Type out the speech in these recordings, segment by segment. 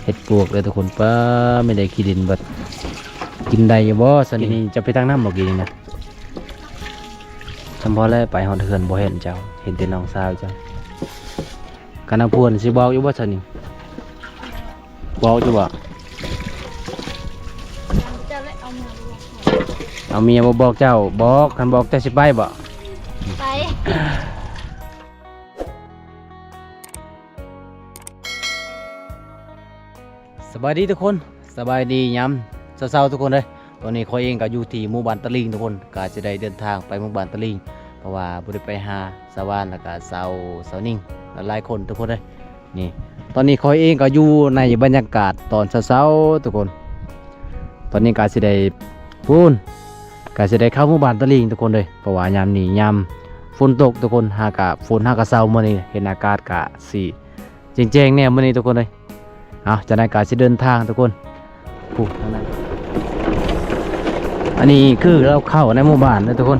ເຮັດປວກເດີທຸກຄົນ. ປ້າ ແມ່ນໄດ້ຂີ້ດິນເບິດ. ກິນໄດ້ຢູ່ບໍ່ຊະນີ້? ກິນນີ້ ເຈົ້າໄປຕັກນ້ຳບໍ່ກີ້ນີ້ນະ? ຊ່ຳພໍແລ້ວ ໄປຮອດເຮືອນບໍ່ເຫັນເຈົ້າ ເຫັນແຕ່ນ້ອງສາວເຈົ້າ. ຄັນເອົາຜົວຊິບອກຢູ່ບໍ່ຊະນີ້? ບອກຢູ່ບໍ່? ເອົາເມຍບໍ່ບອກເຈົ້າ? ບອກ. ຄັນບອກເຈົ້າຊິໄປບໍ່? ໄປ. ສະບາຍດີທຸກຄົນ ສະບາຍດີຍາມເຊົ້າໆ ທຸກຄົນເດີ. ຕອນນີ້ຂ້ອຍເອງກໍຢູ່ທີ່ໝູ່ບ້ານຕະລິງທຸກຄົນ ກໍຈະໄດ້ເດີນທາງໄປໝູ່ບ້ານຕະລິງ ເພາະວ່າບໍ່ໄດ້ໄປຫາສາວານ ແລ້ວກໍສາວ ສາວນິງ ຫຼາຍໆຄົນທຸກຄົນເດີ. ນີ້ ຕອນນີ້ຂ້ອຍເອງກໍຢູ່ໃນບັນຍາກາດຕອນເຊົ້າໆ ທຸກຄົນ. ຕອນນີ້ກໍຊິໄດ້ ພຸ້ນ ກໍຊິໄດ້ເຂົ້າໝູ່ບ້ານຕະລິງທຸກຄົນເດີ ເພາະວ່າຍາມນີ້ຍາມຝົນຕົກທຸກຄົນ. ຫາກະຝົນຫາກະເຊົາມື້ນີ້ ເຫັນອາກາດກະຊິແຈ້ງໆ ແດ່ມື້ນີ້ທຸກຄົນເດີ. ເອົາ ຈັ່ງໃດກໍຊິເດີນທາງທຸກຄົນ. ຜູ້ທາງນັ້ນ ອັນນີ້ຄືເລົາເຂົ້າໃນໝູ່ບ້ານເດີທຸກຄົນ.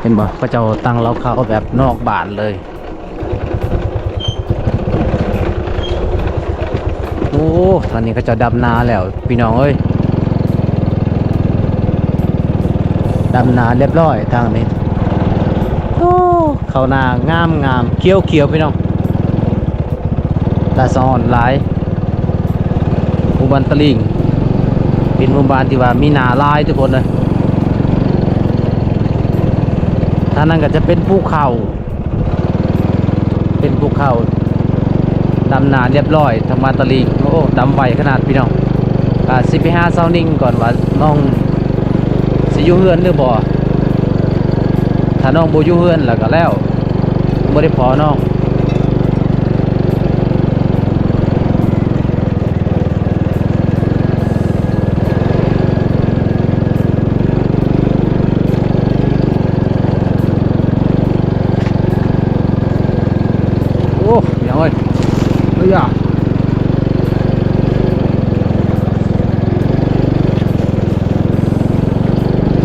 ເຫັນບໍ່? ເຂົາເຈົ້າຕັ້ງເລົາເຂົ້າແບບນອກບ້ານເລີຍ. ໂອ້ ທາງນີ້ເຂົາເຈົ້າດຳນາແລ້ວພີ່ນ້ອງເອີຍ. ດຳນາລຽບຮ້ອຍທາງນີ້. ໂອ້ ເຂົ້ານາງາມໆ ຂຽວໆ ພີ່ນ້ອງ. ຕາສະອອນຫຼາຍ. ໝູ່ບ້ານຕະລິງ ເປັນໝູ່ບ້ານທີ່ວ່າມີນາຫຼາຍທຸກຄົນເອີຍ. ທາງນັ້ນກໍຈະເປັນພູເຂົາ ເປັນພູເຂົາ ດຳນາລຽບຮ້ອຍທາງບ້ານຕະລິງ. ໂອ້ ດຳໄວຂະໜາດພີ່ນ້ອງ. ກໍຊິໄປຫາສາວນິງກ່ອນວ່ານ້ອງຊິຢູ່ເຮືອນຫຼືບໍ່. ຖ້ານ້ອງບໍ່ຢູ່ເຮືອນແລ້ວກໍແລ້ວ ບໍ່ໄດ້ພໍ້ນ້ອງ. ໂອ້ ພີ່ນ້ອງເອີຍ ເອີຍ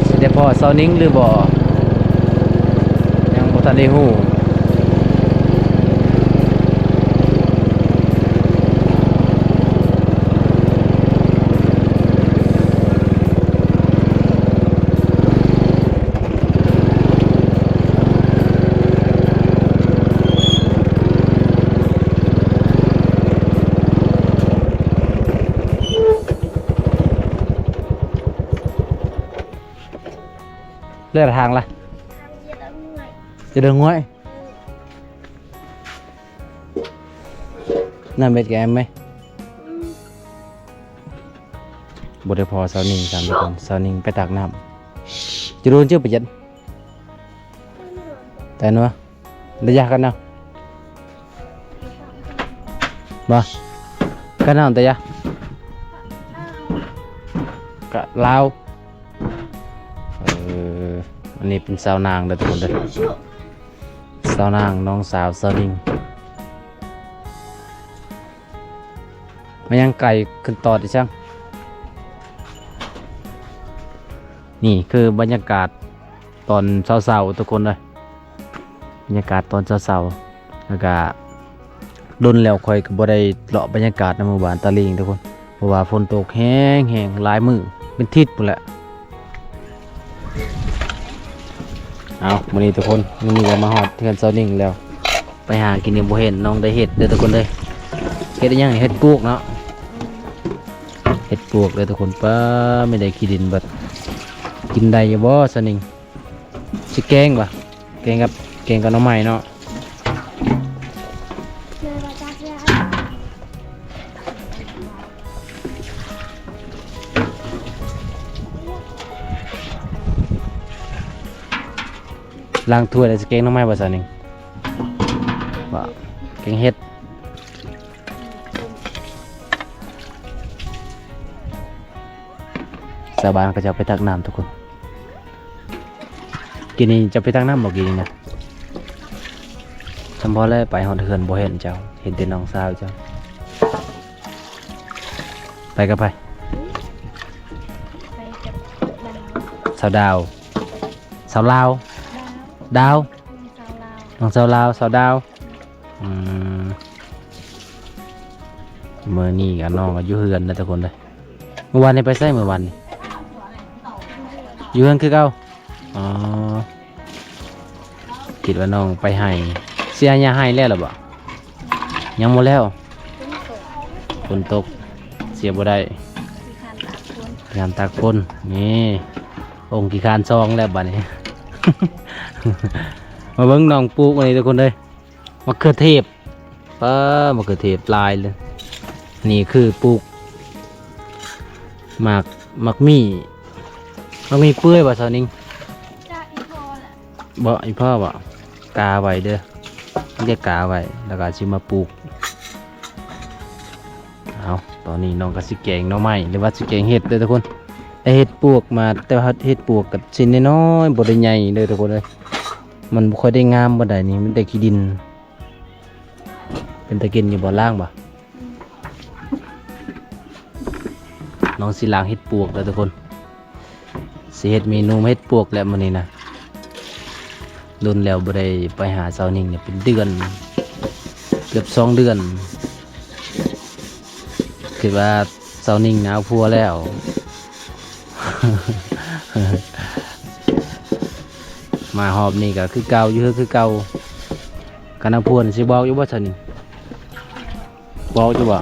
ຊິໄດ້ພໍ້ສາວນິງຫຼືບໍ່ ຍັງບໍ່ທັນໄດ້ຮູ້. ເລືອກທາງລະ ຈະເດີນຫ້ວຍ. ນ້ຳເບັດແກມໄໝ? ບໍ່ໄດ້ພໍ້ສາວນິງຊ້ຳທຸກຄົນ. ສາວນິງໄປຕັກນ້ຳ. ຈະໂດນເຈີໄປເຢັນ ແຕ່ໜວ ໄດ້ຢາກັນເນາະ ບໍ່ ກັນເນາະ ໄດ້ຢາກະລາວ. ເອີ ອັນນີ້ເປັນສາວນາງເດີທຸກຄົນເດີ. ສາວນາງ ນ້ອງສາວສາວນິງ. ມາຍັງໄກຂຶ້ນຕອດອີກຊັ້ງ. ນີ້ຄືບັນຍາກາດຕອນເຊົ້າໆ ທຸກຄົນເອີຍ. ບັນຍາກາດຕອນເຊົ້າໆ ແລ້ວກະດົນແລ້ວຂ້ອຍກໍບໍ່ໄດ້ເລາະບັນຍາກາດໃນໝູ່ບ້ານຕາລິງທຸກຄົນ ເພາະວ່າຝົນຕົກແຮງໆ ຫຼາຍມື້ເປັນທິດພຸ້ນແຫຼະ. ເອົາ ມື້ນີ້ທຸກຄົນ ມື້ນີ້ກໍມາຮອດເຮືອນສາວນິງແລ້ວ ໄປຫາກິນນີ້ບໍ່ເຫັນນ້ອງໄດ້ເຮັດເດີທຸກຄົນເດີ. ເຮັດອີ່ຫຍັງນີ້? ເຮັດປວກເນາະ ເຮັດປວກເດີທຸກຄົນ. ປ້າ ແມ່ນໄດ້ຂີ້ດິນເບິດ. ກິນໄດ້ຢູ່ບໍ່ສາວນິງ? ຊິແກງບໍ່? ແກງກັບ ແກງກັບໜໍ່ໄມ້ເນາະ. ລ້າງຖ້ວຍແລ້ວຊິແກງໜໍ່ໄມ້ບໍ່ສາວນິງ? ບໍ່ ແກງເຫັດ. ຊາວບ້ານເຂົາເຈົ້າໄປຕັກນ້ຳທຸກຄົນ. ກີ້ນີ້ເຈົ້າໄປຕັກນ້ຳບໍ່ກີ້ນີ້ນະ? ຊ່ຳພໍແລ້ວ ໄປຮອດເຮືອນບໍ່ເຫັນເຈົ້າ ເຫັນແຕ່ນ້ອງສາວເຈົ້າ. ໄປກັບໃຜ? ໄປກັບສາວດາວ. ສາວລາວ? ດາວ ດາວ. ນ້ອງສາວລາວ ນ້ອງສາວລາວ ສາວດາວ. ອືມ. ມື້ນີ້ກໍ ນ້ອງກໍຢູ່ເຮືອນເດີທຸກຄົນເດີ. ມື້ວານນີ້ໄປໃສ? ມື້ວານນີ້ຢູ່ເຮືອນຄືເກົ່າ. ອໍ ຄິດວ່ານ້ອງໄປໄຮ່. ເສຍຫຍ້າໄຮ່ແລ້ວລະບໍ່? ຍັງບໍ່ແລ້ວ. ຝົນຕົກ ເສຍບໍ່ໄດ້. ຍາມຕາກຝົນ ນີ້ ອົງຂີ້ຄານຊອງແລ້ວບັດນີ້. ມາເບິ່ງນ້ອງປູກອັນນີ້ທຸກຄົນເອີຍ. ມະເຂືອເທດ ປ້າ ມະເຂືອເທດຫຼາຍເລີຍ. ນີ້ຄືປູກໝາກ ໝາກໝີ່. ໝາກໝີ່ເປື່ອຍບໍ່ສາວນິງ? ຈາກອີ່ພໍ່ແຫຼະ. ບໍ່ ອີ່ພໍ່ບໍ່? ກາໄວ້ເດີ ມັນຈະກາໄວ້ ແລ້ວກໍຊິມາປູກ. ເອົາ ຕອນນີ້ນ້ອງກໍຊິແກງໜໍ່ໄມ້ ຫຼືວ່າຊິແກງເຫັດເດີທຸກຄົນ. ໄດ້ເຫັດປວກມາ ແຕ່ວ່າເຫັດປວກກໍຊິນ້ອຍໆ ບໍ່ໄດ້ໃຫຍ່ເດີທຸກຄົນເອີຍ. ມັນບໍ່ຄ່ອຍໄດ້ງາມປານໃດນີ້ ມັນແຕ່ຂີ້ດິນ. ເປັນຕາກິນຢູ່ບໍ່? ລ້າງບໍ່? ນ້ອງຊິລ້າງເຫັດປວກເດີທຸກຄົນ. ຊິເຮັດເມນູເຫັດປວກແຫຼະມື້ນີ້ນະ. ດົນແລ້ວບໍ່ໄດ້ໄປຫາສາວນິງນີ້ເປັນເດືອນ ເກືອບສອງເດືອນ. ຄິດວ່າສາວນິງນະເອົາຜົວແລ້ວ. ມາຮອບນີ້ກໍຄືເກົ່າ ຢູ່ເຮືອນຄືເກົ່າ. ຄັນເອົາຜົວນີ້ຊິບອກຢູ່ບໍ່ສາວນິງ? ບອກຢູ່ບໍ່?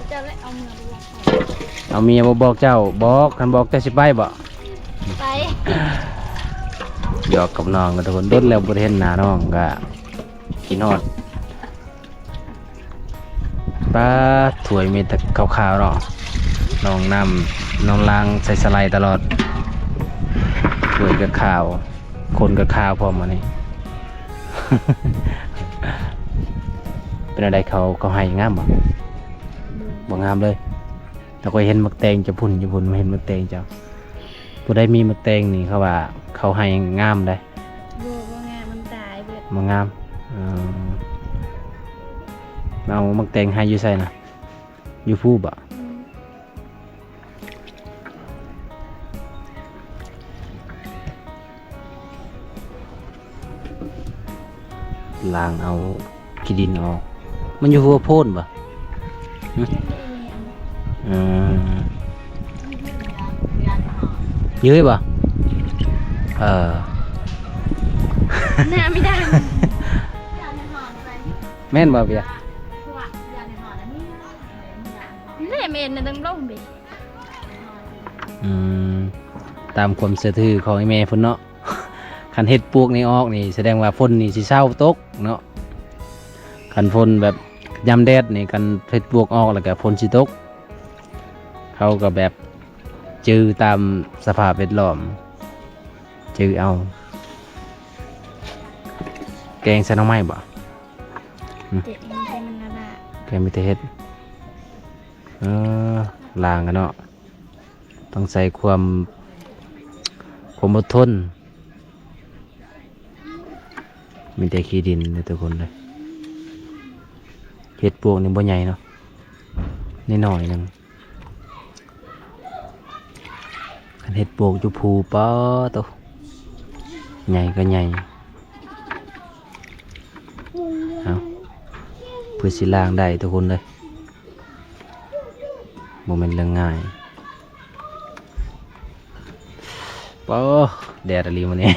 ເຈົ້າແຫຼະເອົາເມຍບໍ່ບອກເຈົ້າ. ເອົາເມຍບໍ່ບອກເຈົ້າ? ບອກ ຄັນບອກເຈົ້າຊິໄປບໍ່? ໄປ. ຢອກກັບນ້ອງກັນທຸກຄົນ ດົນແລ້ວບໍ່ໄດ້ເຫັນໜ້ານ້ອງ ກະຄິດຮອດ. ປາ ຖ້ວຍມີແຕ່ຂາວໆເນາະ ນ້ອງນ້ຳ ນ້ອງລ້າງໃສ່ສະໄລຕະຫຼອດ. ຖ້ວຍກໍຂາວ ຄົນກໍຂາວພ້ອມອັນນີ້. ເປັນແນວໃດ ເຂົາ ເຂົາໄຮ່ງາມບໍ່? ບໍ່ງາມເລີຍ. ແຕ່ຂ້ອຍເຫັນໝາກແຕງເຈົ້າພຸ້ນ ຢູ່ພຸ້ນ ມາເຫັນໝາກແຕງເຈົ້າ. ຜູ້ໃດມີໝາກແຕງນີ້ ເຂົາວ່າເຂົາໄຮ່ງາມເດ້. ບໍ່ ບໍ່ງາມ ມັນຕາຍເບິດ. ບໍ່ງາມ. ເອີ ເອົາໝາກແຕງໄຮ່ຢູ່ໃສນະ? ຢູ່ພູບໍ່? ອືມ. ລ້າງເອົາຂີ້ດິນອອກ. ມັນຢູ່ຫົວໂພນບໍ່? ຫຶ? ເອີ ເຍີ້ຍບໍ່? ເອີ ໜ້າໄມ່ໄດ້. ແມ່ນບໍ່ເບຍ? ແມ່ນ ແມ່ນ ນະ ຕັ້ງລົງເບ. ອືມ ຕາມຄວາມເຊື່ອຖືຂອງອີ່ແມ່ເພິ່ນເນາະ. ຄັນເຫັດປວກນີ້ອອກນີ້ ສະແດງວ່າຝົນນີ້ຊິເຊົາຕົກເນາະ. ຄັນຝົນແບບຍາມແດດນີ້ ຄັນເຫັດປວກອອກແລ້ວກະຝົນຊິຕົກ. ເຮົາກໍແບບຈື່ຕາມສະພາບແວດລ້ອມ ຈື່ເອົາ. ແກງໃສ່ໜໍ່ໄມ້ບໍ່? ຫຶ? ແກງໃສ່ມັນລະລະ ແກງມີແຕ່ເຫັດ. ເອີ ລ້າງກັນເນາະ. ຕ້ອງໃຊ້ຄວາມ ຄວາມອົດທົນ. ມີແຕ່ຂີ້ດິນເດີທຸກຄົນເດີ. ເຫັດປວກນີ້ບໍ່ໃຫຍ່ເນາະ ນ້ອຍໆໜຶ່ງ. ຄັນເຫັດປວກຢູ່ພູ ປາໂຕ ໃຫຍ່ກໍໃຫຍ່. ເອົາ ເພື່ອຊິລ້າງໄດ້ທຸກຄົນເດີ. ບໍ່ແມ່ນເລື່ອງງ່າຍ. ໂອ້ ແດດອີ່ຫຼີມື້ນີ້.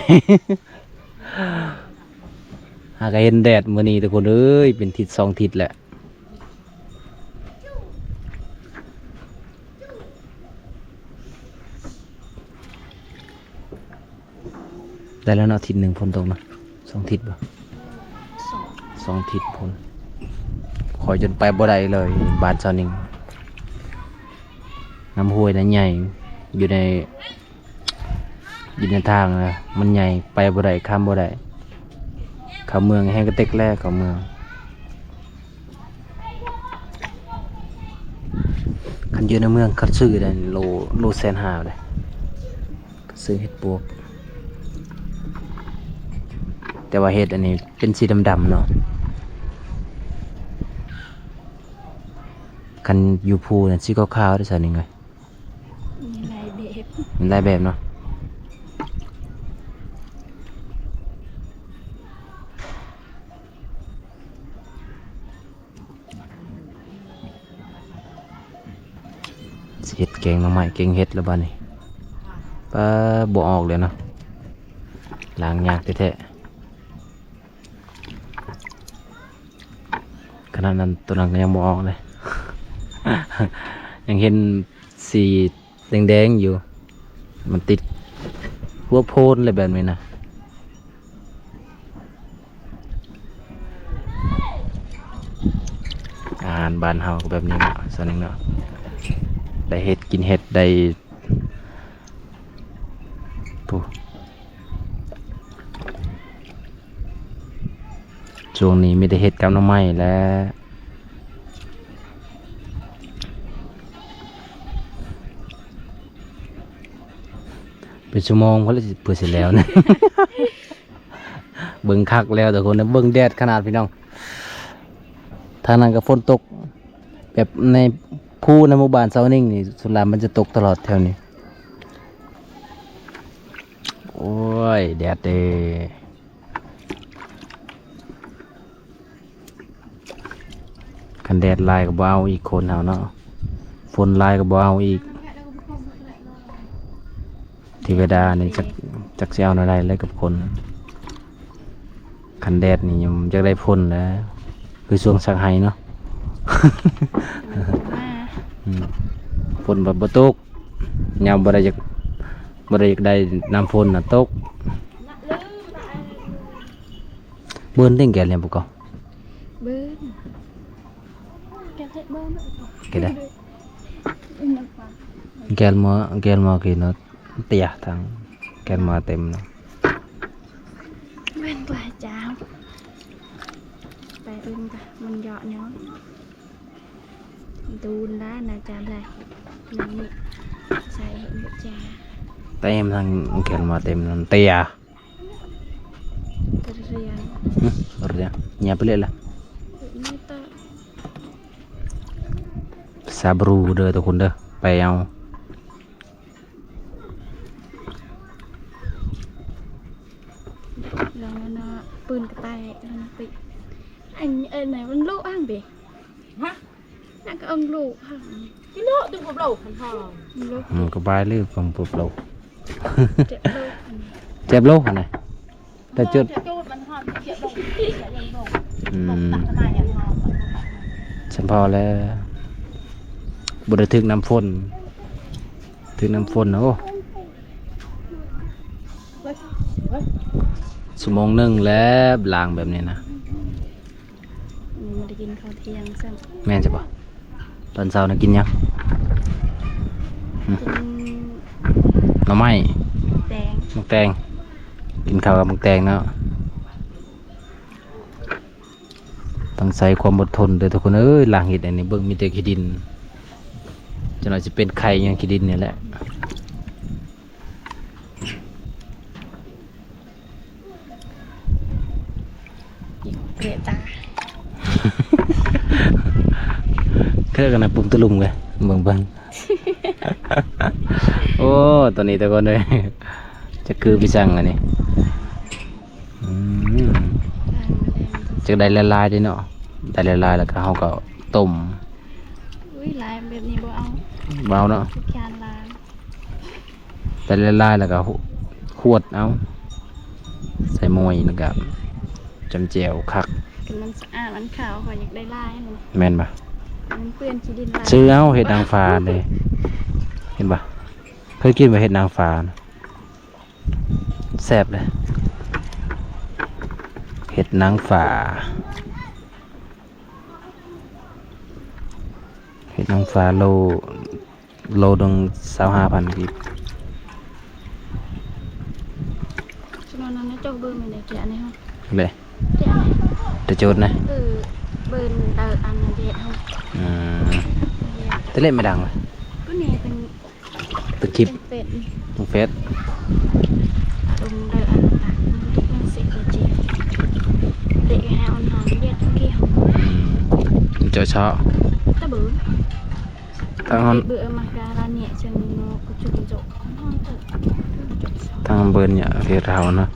ຫາກະເຫັນແດດມື້ນີ້ທຸກຄົນເອີຍ ເປັນທິດສອງທິດແລ້ວ. ໄດ້ແລ້ວເນາະ ທິດໜຶ່ງຝົນຕົກນະ ສອງທິດບໍ່? ສອງ ສອງທິດພຸ້ນ. ຂ້ອຍຈົນໄປບໍ່ໄດ້ເລີຍ ບ້ານຊາວນິງ. ນ້ຳຫ້ວຍນະໃຫຍ່ ຢູ່ໃນ ຢູ່ໃນທາງນະ ມັນໃຫຍ່ ໄປບໍ່ໄດ້ ຂ້າມບໍ່ໄດ້. ເຂົ້າເມືອງແຮ່ງກະເຕັກແລ້ວ ເຂົ້າເມືອງ. ຄັນຢູ່ໃນເມືອງ ຄັນຊື້ໄດ້ໂລ ໂລແສນຫ້າເດ້ ຊື້ເຫັດປວກ. ແຕ່ວ່າເຫັດອັນນີ້ເປັນສີດຳໆເນາະ. ຄັນຢູ່ພູນັ້ນສີຂາວໆເດ້ ຊາວນິງເອີຍ. ມີຫຼາຍແບບ ມີຫຼາຍແບບເນາະ. ຊິເຮັດແກງໜໍ່ໄມ້ແກງເຫັດແລ້ວບາດນີ້. ປາ ບໍ່ອອກເລີຍເນາະ ລ້າງຍາກແທ້ໆ. ຂະໜາດນັ້ນ ໂຕນັ້ນກໍຍັງບໍ່ອອກເລີຍ ຍັງເຫັນສີແດງໆຢູ່. ມັນຕິດຫົວໂພນແລ້ວແບບນີ້ນະ. ອາຫານບ້ານເຮົາກໍແບບນີ້ເນາະ ສ່ວນໜຶ່ງເນາະ ໄດ້ເຫັດກິນເຫັດ ໄດ້ ໂອ້ ຊ່ວງນີ້ມີແຕ່ເຫັດກັບໜໍ່ໄມ້ແຫຼະ. ເປັນຊົ່ວໂມງພຸ້ນລະ ເພື່ອຊິແລ້ວນະ. ເບິ່ງຄັກແລ້ວທຸກຄົນ ເບິ່ງແດດຂະໜາດພີ່ນ້ອງ. ທາງນັ້ນກໍຝົນຕົກ ແບບໃນພູໃນໝູ່ບ້ານຊາວນິງນີ້ ສ່ວນຫຼາຍມັນຈະຕົກຕະຫຼອດແຖວນີ້. ໂອ້ຍ ແດດເດ້. ຄັນແດດຫຼາຍກໍບໍ່ເອົາອີກຄົນເຮົາເນາະ ຝົນຫຼາຍກໍບໍ່ເອົາອີກ. ເທວະດານີ້ຈັກ ຈັກຊິເອົາແນວໃດແລ້ວກັບຄົນ. ຄັນແດດນີ້ຍັງຢາກໄດ້ຝົນແຫຼະ ຄືຊ່ວງສັກໄຮ່ເນາະ. ອືມ ຝົນ ຝົນບໍ່ ບໍ່ຕົກ ຍາມບໍ່ໄດ້ຢາກ ບໍ່ໄດ້ຢາກໄດ້ນ້ຳຝົນນະຕົກ. ເບິ່ງເຕັງແກນແລ້ວບໍ່ກໍ ເບິ່ງ ແກນເຮັດເບິ່ງ ແກນໄດ້ ແກນມາ ແກນມາກິນເນາະ ເຕຍທາງ ແກນມາເຕັມເນາະ. ເບິ່ງກວ່າຈາວ ໄປເບິ່ງກະມັນເຍາະເນາະ. ດູນລະນາຈານລະ ນາງນີ້ໃສ່ເຫັນບໍ່ຈາ ເຕັມທາງ ແກນມາເຕັມນັ້ນເຕຍ. ກະເຣຍງ ຫຶ ກະເຣຍງ ຫຍັບໄປເລີຍລະ ນີ້ຕະ ສາບຣູເດີທຸກຄົນເດີ ໄປເອົາ ລອງເນາະ ປືນກະແຕກ ລອງນະປິ ອັນ ອັນໄຫນມັນໂລອັງເບ ຮະ? ນັກກໍເອົາໂລ ທີ່ໂລ ຕຶງກໍໂລ ຄັນພໍ ໂລ ອືມ ກໍບາຍເລີຍ ເພິ່ນບໍ່ໂລ ເຈັບໂລ ເຈັບໂລຫັ້ນນະ ແຕ່ຈຸດ ເຈັບໂລ ມັນຮອດ ເຈັບໂລ ອືມ ສຳພໍແລ້ວ ບໍ່ໄດ້ຖືກນ້ຳຝົນ ຖືກນ້ຳຝົນ ໂອ້ ຊົ່ວໂມງໜຶ່ງແລ້ວ ລ້າງແບບນີ້ນະ. ຍັງບໍ່ໄດ້ກິນເຂົ້າທ່ຽງຊ້ຳ ແມ່ນຊະບໍ່? ຕອນເຊົ້ານະກິນຫຍັງ? ຫຶ ກິນ ໜໍ່ໄມ້ ແຕງ ໝາກແຕງ ກິນເຂົ້າກັບໝາກແຕງເນາະ. ຕ້ອງໃຊ້ຄວາມອົດທົນເດີທຸກຄົນເອີຍ ລ້າງເຫັດອັນນີ້ ເບິ່ງມີແຕ່ຂີ້ດິນ ຈັກໜ້ອຍຊິເປັນໄຂ້ຍ້ອນຂີ້ດິນນີ້ແຫຼະ. ເກະຕາ ເຄີກັນນະ ປຸ້ມຕະລຸມເວີຍ ເບິ່ງເບິ່ງ ໂອ້ ຕອນນີ້ທຸກຄົນເອີຍ ຈັກຄືໄປສັ່ງອັນນີ້ ອືມ ຈັກໄດ້ຫຼາຍໆເດ້ເນາະ ໄດ້ຫຼາຍໆ ແລ້ວກໍເຮົາກໍຕົ້ມ ອຸ້ຍ ຫຼາຍແບບນີ້ບໍ່ເອົາ ບໍ່ເອົາເນາະ ທຸກຢ່າງຫຼາຍ. ແຕ່ຫຼາຍໆ ແລ້ວກໍຫວດເອົາ ໃສ່ໝ້ອຍ ແລ້ວກໍຈ້ຳແຈ່ວຄັກ. ຄັນມັນສະອາດ ມັນຂາວ ຂ້ອຍຢາກໄດ້ຫຼາຍຫັ້ນນະ ແມ່ນບໍ່? ມັນເປື້ອນຂີ້ດິນຫຼາຍ ຊື້ເອົາເຫັດນາງຟ້າເດ້ ເຫັນບໍ່? ເຄີຍກິນບໍ່ເຫັດນາງຟ້ານະ? ແຊບເດ້ ເຫັດນາງຟ້າ ເຫັດນາງຟ້າໂລ ໂລໜຶ່ງຊາວຫ້າພັນກີບ. ສະນັ້ນນະ ເຈົ້າເບິ່ງແມ່ນໄດ໋ ແກະອັນນີ້ເຮົາ ເດ້ ແກະອັນນີ້ ຕະໂຈດນະ ເອີ ເບິ່ງເດີ ອັນນັ້ນເດດເຮົາ ອືມ ຕະເລັດມາດັງລະ ກໍນີ້ເປັນ ຕະຄລິບ ເປັນ ເປັນເຟສ ອາລົມເດີ ອັນນັ້ນນະ ມັນເປັນເສດເຈ ເດດໃຫ້ອ່ອນຫອມເດດເມື່ອກີ້ ອືມ ເຈົ້າຊາ ຕະເບີ ທາງເບິ່ນ ເບື່ອມາກາລາເນຍ ເຊີງໂນກະຈຸກໂຈ ທາງເບິ່ນເນຍ ເຮັດເຮົານະ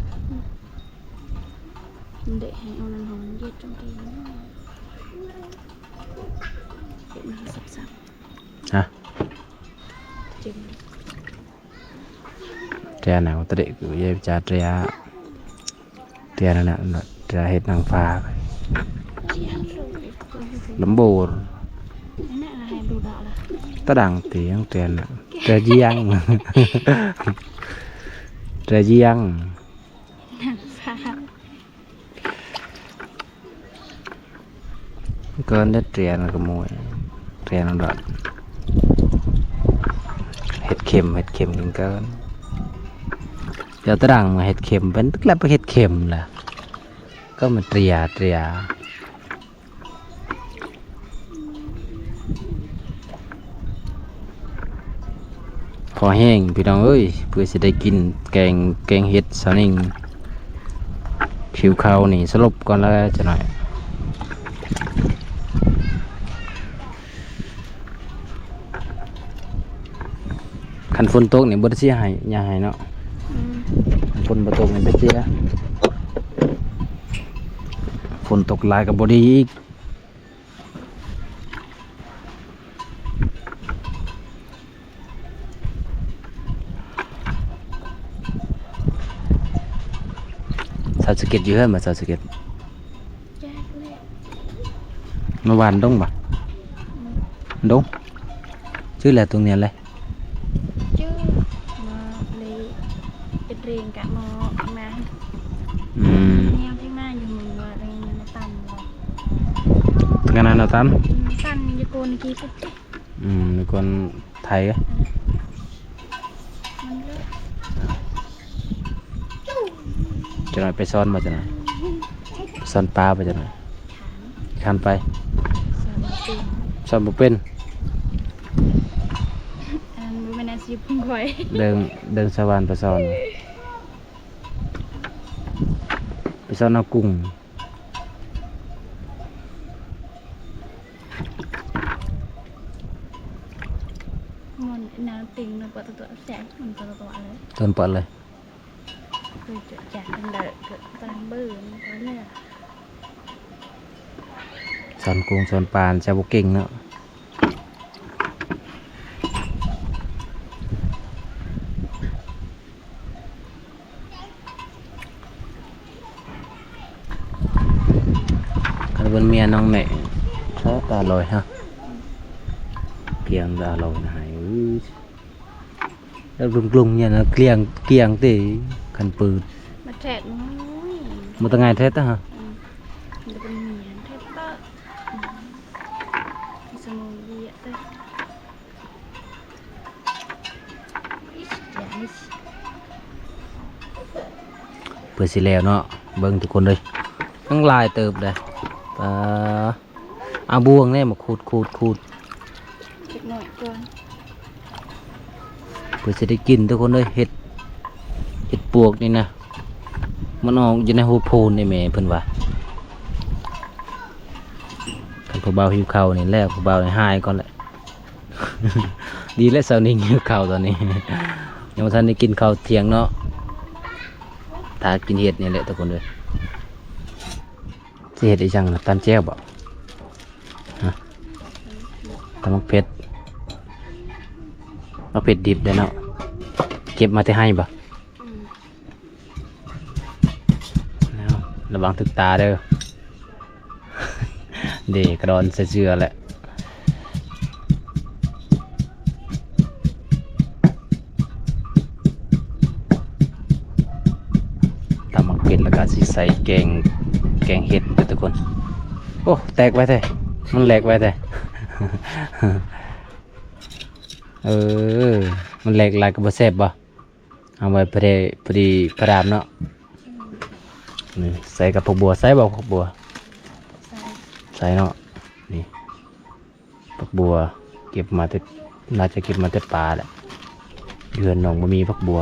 ເດະໃຫ້ເອົານ້ຳຫອມເຢັດຈົງຕີ ເຮັດໃຫ້ສັບໆ ຮະ Tria nè, có thể cứ dễ tra tria. Tria nè, nè, tria hết năng pha. Lắm bồ. Ta đang tiếng tria nè. Tria giang. Tria giang. Có nét tria nè, có mùi. Tria nè, đoạn. Hết kem, hết kemกินก่อน. Giờ ta đang mà hết kem, bên tức là phải hết kem là. Có mà tria, tria. ພໍແຫ້ງພີ່ນ້ອງເອີຍ ເພື່ອຊິໄດ້ກິນແກງ ແກງເຫັດຊາວນິງ. ຫິວເຂົ້ານີ້ສະຫຼົບກ່ອນແລ້ວຈັກໜ້ອຍ. ຄັນຝົນຕົກນີ້ບໍ່ໄດ້ເສຍໃຫ້ ຢ່າໃຫ້ເນາະ. ອືມ ຄັນຝົນບໍ່ຕົກນີ້ໄດ້ເສຍ. ຝົນຕົກຫຼາຍກໍບໍ່ດີອີກ. ສາວສະເກັດຢູ່ເຮືອນບໍ່? ສາວສະເກັດ ຈັກແຫຼະ ມາຫວ່ານດົງບໍ່? ອືມ ດົງ ຈື່ແລ້ວຕົງນີ້ແຫຼະ. ຈື່ມາເລີຍ ເປັນເຣງກະມໍມາ. ອືມ ແນວທີ່ມາຢູ່ເມືອງວ່າເລີຍມາຕຳບໍ່? ງານນັ້ນນະຕຳ ອືມ ຕຳຢູ່ໂກນກີ້. ອືມ ມີຄົນໄທ. ອືມ ຈັກໜ້ອຍໄປຊ້ອນບໍ່? ຈັກໜ້ອຍຊ້ອນປາບໍ່? ຈັກໜ້ອຍ ຄັນໄປ ຊ້ອນບໍ່ເປັນ ຊ້ອນບໍ່ເປັນ. ອັນນັ້ນບໍ່ແມ່ນອາຊີບຂອງຂ້ອຍ. ເດີ່ງ ເດີ່ງຊາວບ້ານໄປຊ້ອນ ໄປຊ້ອນເອົາກຸ້ງ. ມັນນ້ຳຕິ່ງ ມັນປະຕູແຊກ ມັນປະຕູເລີຍ ຕົ້ນປະເລີຍ ຄືຈະຈາກທາງໃດກໍຕາມເບີມັນກໍເລີຍ. ສອນກຸ້ງສອນປາຈະບໍ່ເກັ່ງເນາະ. ຄັນເພິ່ນເມຍນ້ອງແນະ ຕາລອຍຮະ ກຽງຕາລອຍນະ ເອີຍ ແລ້ວລຸງໆ ເນຍນະ ກຽງ ກຽງເຕ ຄັນປືນ ມາແທກນ້ອຍ ມາຕະງາຍແທກຕະຫະ ອືມ ມັນເປັນເມຍແທກຕະ ອືມ ສະໝອງເບຍເຕ. ເພື່ອຊິແລ້ວເນາະ ເບິ່ງທຸກຄົນເອີຍ ຍັງຫຼາຍເຕີບເດ້. ປາ ເອົາບ່ວງແດ່ມາຂູດ ຂູດ ຂູດ ຈັກໜ້ອຍກ່ອນ ເພື່ອຊິໄດ້ກິນທຸກຄົນເອີຍ. ເຫັດ ເຫັດປວກນີ້ນະ ມັນອອກຢູ່ໃນໂຮດໂພນນີ້ແມ່ ເພິ່ນວ່າ. ຄັນຜູ້ບ່າວຫິວເຂົ້ານີ້ແລ້ວ ຜູ້ບ່າວນີ້ຫາຍກ່ອນແຫຼະ. ດີແລ້ວ ຊາວນີ້ຫິວເຂົ້າຕອນນີ້ ຍັງບໍ່ທັນໄດ້ກິນເຂົ້າທ່ຽງເນາະ ຖ້າກິນເຫັດນີ້ແຫຼະທຸກຄົນເອີຍ. ຊິເຮັດອີ່ຫຍັງນະ? ຕຳແຈ່ວບໍ່? ຮະ? ຕຳໝາກເຜັດ ໝາກເຜັດດິບເດ້ເນາະ ເກັບມາແຕ່ໄຮ່ບໍ່? ອືມ ລະວັງຖືກຕາເດີ ເດ ກະດອນໃສ່ເສື້ອແຫຼະ. ຕຳໝາກເຜັດ ແລ້ວກະຊິໃສ່ແກງ ແກງເຫັດເດີທຸກຄົນ. ໂອ້ ແຕກໄວແທ້ ມັນແຫຼກໄວແທ້. ເອີ ມັນແຫຼກຫຼາຍກໍບໍ່ແຊບບໍ່? ເອົາໄວ້ພໍດີ ພໍດີພະດາມເນາະ. ອືມ ນີ້ໃສ່ກັບຜັກບົວ ໃສ່ບໍ່ຜັກບົວ? ໃສ່ ໃສ່ເນາະ. ນີ້ຜັກບົວເກັບມາແຕ່ ໜ້າຈະເກັບມາແຕ່ປ່າແຫຼະ ເຮືອນນ້ອງບໍ່ມີຜັກບົວ.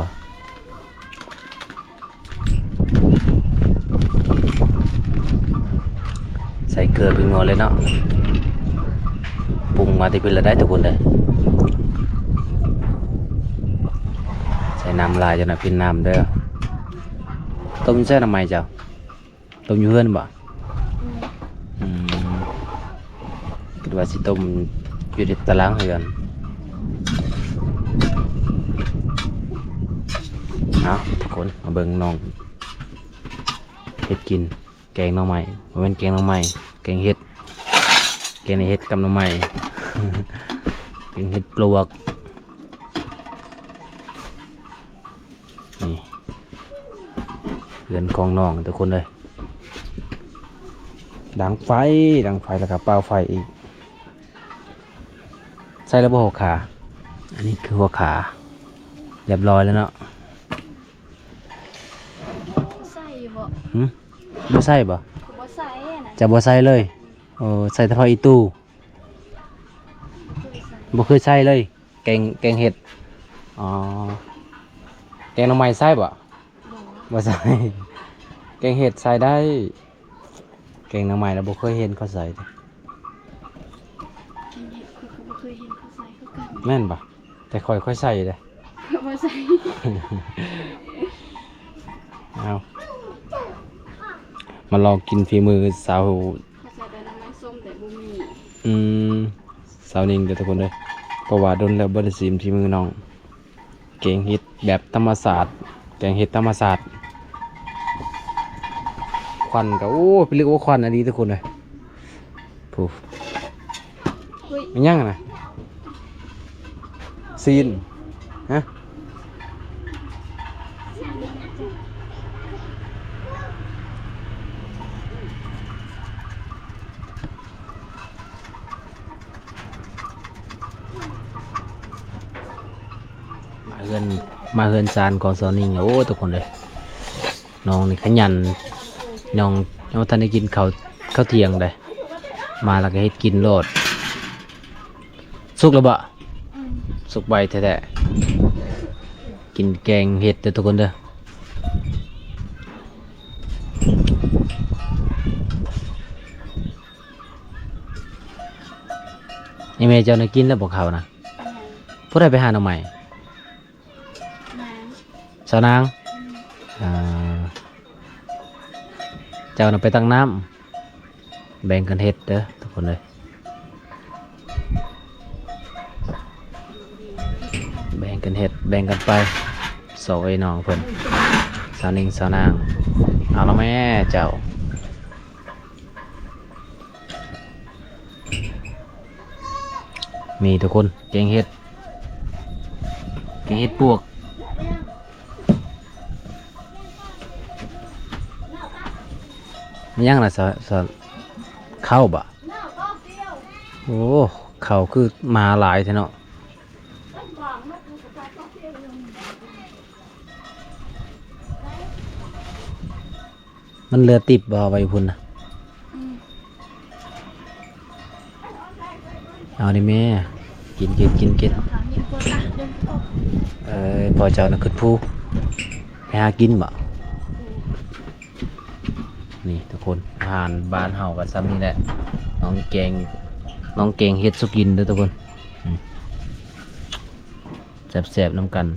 ໃສ່ເກືອເປັນງວດເລີຍເນາະ ປຸງມາແຕ່ພີ້ລະໄດ໋ທຸກຄົນເດີ. ໃສ່ນ້ຳຫຼາຍຈັກໜ້ອຍ ເປັນນ້ຳເດີ. ຕົ້ມໃສ່ນ້ຳໃໝ່ເຈົ້າ? ຕົ້ມຢູ່ເຮືອນບໍ່? ອືມ ອືມ ຄິດວ່າຊິຕົ້ມຢູ່ໃນຕາລາງເຮືອນ. ເອົາ ທຸກຄົນມາເບິ່ງນ້ອງເຮັດກິນ ແກງໜໍ່ໄມ້ ບໍ່ແມ່ນແກງໜໍ່ໄມ້ ແກງເຫັດ ແກງເຫັດກັບໜໍ່ໄມ້ ແກງເຫັດປວກ. ນີ້ເຮືອນຂອງນ້ອງທຸກຄົນເອີຍ ດັງໄຟ ດັງໄຟ ແລ້ວກໍເປົ່າໄຟອີກ. ໃສ່ແລ້ວບໍ່ຫົວຂາ? ອັນນີ້ຄືຫົວຂາ ຮຽບຮ້ອຍແລ້ວເນາະ. ໃສ່ຢູ່ບໍ່? ຫຶ? ບໍ່ໃສ່ບໍ່? ບໍ່ໃສ່ນະ. ຈະບໍ່ໃສ່ເລີຍ? ເອີ ໃສ່ແຕ່ຜັກອີຕູ່. ບໍ່ເຄີຍໃສ່ເລີຍ ແກງ ແກງເຫັດ. ອໍ ແກງໜໍ່ໄມ້ໃສ່ບໍ່? ບໍ່ ບໍ່ໃສ່. ແກງເຫັດໃສ່ໄດ້ ແກງໜໍ່ໄມ້ລະບໍ່ເຄີຍເຫັນເຂົາໃສ່ເດ້. ແກງເຫັດຂ້ອຍກໍບໍ່ເຄີຍເຫັນເຂົາໃສ່ຄືກັນ. ແມ່ນບໍ່? ແຕ່ຂ້ອຍ ຂ້ອຍໃສ່ເດ້. ຂ້ອຍບໍ່ໃສ່. ເອົາ ມາລອງກິນຝີມືສາວ ເຂົາໃສ່ແຕ່ໜໍ່ໄມ້ສົ້ມແຕ່ບໍ່ມີ. ອືມ ສາວນິງເດີທຸກຄົນເດີ ເພາະວ່າດົນແລ້ວບໍ່ໄດ້ຊີມຝີມືນ້ອງ. ແກງເຫັດແບບທຳມະຊາດ ແກງເຫັດທຳມະຊາດ. ຄວັນກໍ ໂອ້ ເປັນເລື່ອງວ່າຄວັນອີ່ຫຼີທຸກຄົນເອີຍ. ຜູ້ ເຮີ້ຍ ແມ່ນຫຍັງນະ? ຊີ້ນ ຮະ? ມາເຮືອນ ມາເຮືອນຊານຂອງສາວນິງ. ໂອ້ ທຸກຄົນເອີຍ ນ້ອງນີ້ຂະຫຍັນ ນ້ອງຍັງບໍ່ທັນໄດ້ກິນເຂົ້າ ເຂົ້າທ່ຽງໃດ ມາແລ້ວກໍເຮັດກິນໂລດ. ສຸກແລ້ວບໍ່? ອືມ ສຸກໄວແທ້ໆ. ກິນແກງເຫັດເດີທຸກຄົນເດີ. ນີ້ແມ່ເຈົ້ານະກິນແລ້ວບໍ່ເຂົ້ານະ? ຍັງ. ຜູ້ໃດໄປຫາໜໍ່ໄມ້? ນາງ ສາວນາງ. ອືມ ອ່າ ເຈົ້ານະໄປຕັກນ້ຳ ແບ່ງກັນເຮັດເດີທຸກຄົນເອີຍ ແບ່ງກັນເຮັດ ແບ່ງກັນໄປ ສອງເອື້ອຍນ້ອງເພິ່ນ ສາວນິງ ສາວນາງ. ເອົາລະແມ່ເຈົ້າ. ນີ້ທຸກຄົນ ແກງເຫັດ ແກງເຫັດປວກ. ມັນຫຍັງລະ ສະ ສະ ເຂົ້າບໍ? ໂອ້ ເຂົ້າຄືມາຫຼາຍແທ້ເນາະ. ມັນເຫຼືອຕິບບໍ່ ໄວ້ພຸ້ນນະ? ອືມ ເອົານີ້ແມ່ ກິນ ກິນ ກິນ ກິນ. ເອີ ພໍ່ເຈົ້ານະຂຶ້ນພູ ໄປຫາກິນບໍ? ອືມ ນີ້ທຸກຄົນ ອາຫານບ້ານເຮົາກໍຊ່ຳນີ້ແຫຼະ ນ້ອງແກງ ນ້ອງແກງເຫັດສູ່ກິນເດີທຸກຄົນ. ອືມ ແຊບໆນຳກັນ.